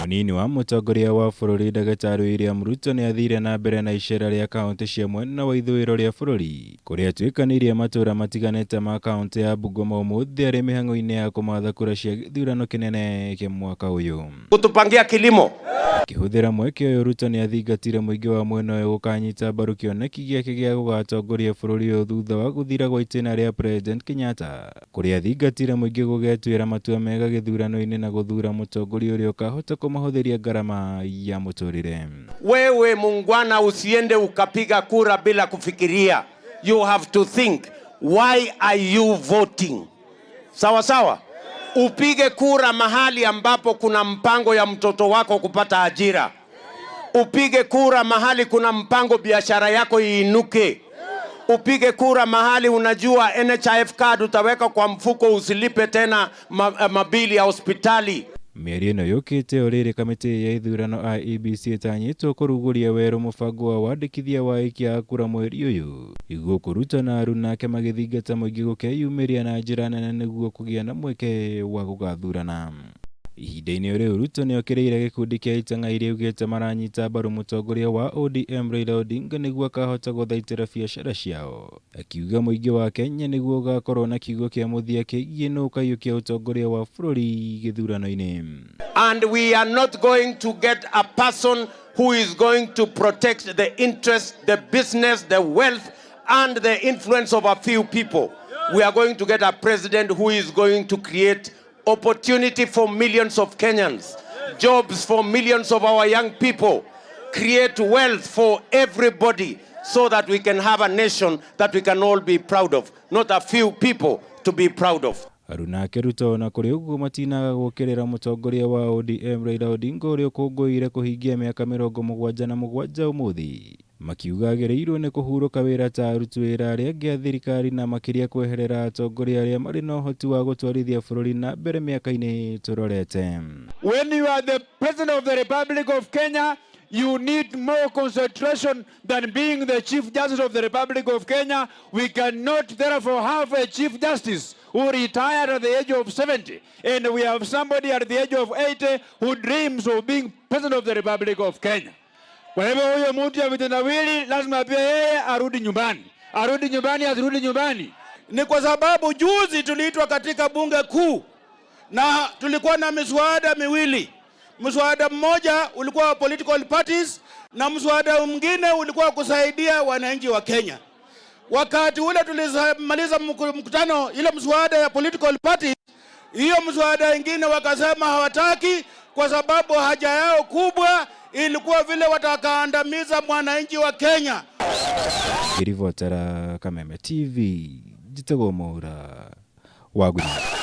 Mũnini wa mũtongoria wa bũrũri Ndagĩtarĩ William Ruto nĩ athire na mbere na icera rĩa kaunti cia mwena wa ithũĩro rĩa bũrũri kũrĩa atuĩkanĩirie matũũra matiganĩte ma kaunti ya Bungoma ũmũthĩ arĩ mĩhang'o-inĩ ya kũmatha kura cia gĩthurano kĩnene kĩa mwaka ũyũ. Kutupangia kilimo. Akĩhũthĩra mweke ũyũ Ruto nĩ athingatire mũingĩ wa mwena ũyũ gũkanyita mbaru kĩoneki gĩake gĩa gũgatongoria bũrũri ũyũ thutha wa gũthira gwa itĩna rĩa President Kenyatta kũrĩa athingatire mũingĩ gũgetuĩra matua mega gĩthurano-inĩ na gũthura mũtongoria ũrĩa ũkahota kũmahũthĩria ngarama ya mũtũrĩre. Wewe mungwana, usiende ukapiga kura bila kufikiria. You have to think, why are you voting? Sawa sawa. Upige kura mahali ambapo kuna mpango ya mtoto wako kupata ajira. Upige kura mahali kuna mpango biashara yako iinuke. Upige kura mahali unajua NHIF card utaweka kwa mfuko usilipe tena mabili ya hospitali. Mĩario ĩno yũkĩte o rĩrĩ kamĩtĩ ya ithurano IEBC ĩtanyĩtwo kũrugũria werũ mũbango wa wandĩkithia wa aikia a kura mweri ũyũ gũkũ Ruto na aruna ake magĩthingata mũingĩ gũkeyumĩria na njĩra nene nĩguo kũgĩa na mweke wa gũgathurana. Ihinda-inĩ o rĩu Ruto nĩ okĩrĩire gĩkundi kĩa itang'a iria augĩte maranyita mbaru mũtongoria wa ODM Raila Odinga nĩguo akahota gũthaitĩra biacara ciao, akiuga mũingĩ wa Kenya nĩguo ũgakorwo na kiugo kĩa mũthia kĩgiĩ nũ ũkaiyũkia ũtongoria wa bũrũri gĩthurano-inĩ. And we are not going to get a person who is going to protect the interest, the business, the wealth, and the influence of a few people. We are going to get a president who is going to create opportunity for millions of Kenyans, jobs for millions of our young people, create wealth for everybody so that we can have a nation that we can all be proud of, not a few people to be proud of. Aruna ake Ruto ona kũrĩ ũguo matinaga gũkĩrĩra mũtongoria wa ODM Raila Odinga ũrĩa ũkũngũĩire kũhingia mĩaka 77 ũmũthĩ, makiuga agĩrĩirwo nĩ kũhurũka wĩra ta aruti wĩra arĩa angĩ a thirikari na makĩria kweherera atongoria arĩa marĩ na ũhoti wa gũtwarithia bũrũri na mbere mĩaka-inĩ tũrorete. When you are the President of the Republic of Kenya, you need more concentration than being the Chief Justice of the Republic of Kenya. We cannot therefore have a Chief Justice who retired at the age of 70, and we have somebody at the age of 80 who dreams of being President of the Republic of Kenya. Kwa hivyo huyo mtu ya vitendawili lazima pia yeye arudi nyumbani, arudi nyumbani, asirudi nyumbani. Ni kwa sababu juzi tuliitwa katika bunge kuu na tulikuwa na miswada miwili. Mswada mmoja ulikuwa wa political parties na mswada mwingine ulikuwa wa kusaidia wananchi wa Kenya. Wakati ule tulimaliza mkutano ile mswada ya political parties, hiyo mswada ingine wakasema hawataki kwa sababu haja yao kubwa ilikuwa vile watakandamiza mwananchi wa Kenya. Ngĩribotera Kameme TV, njĩtagwo Mwaura wa Ngũnya.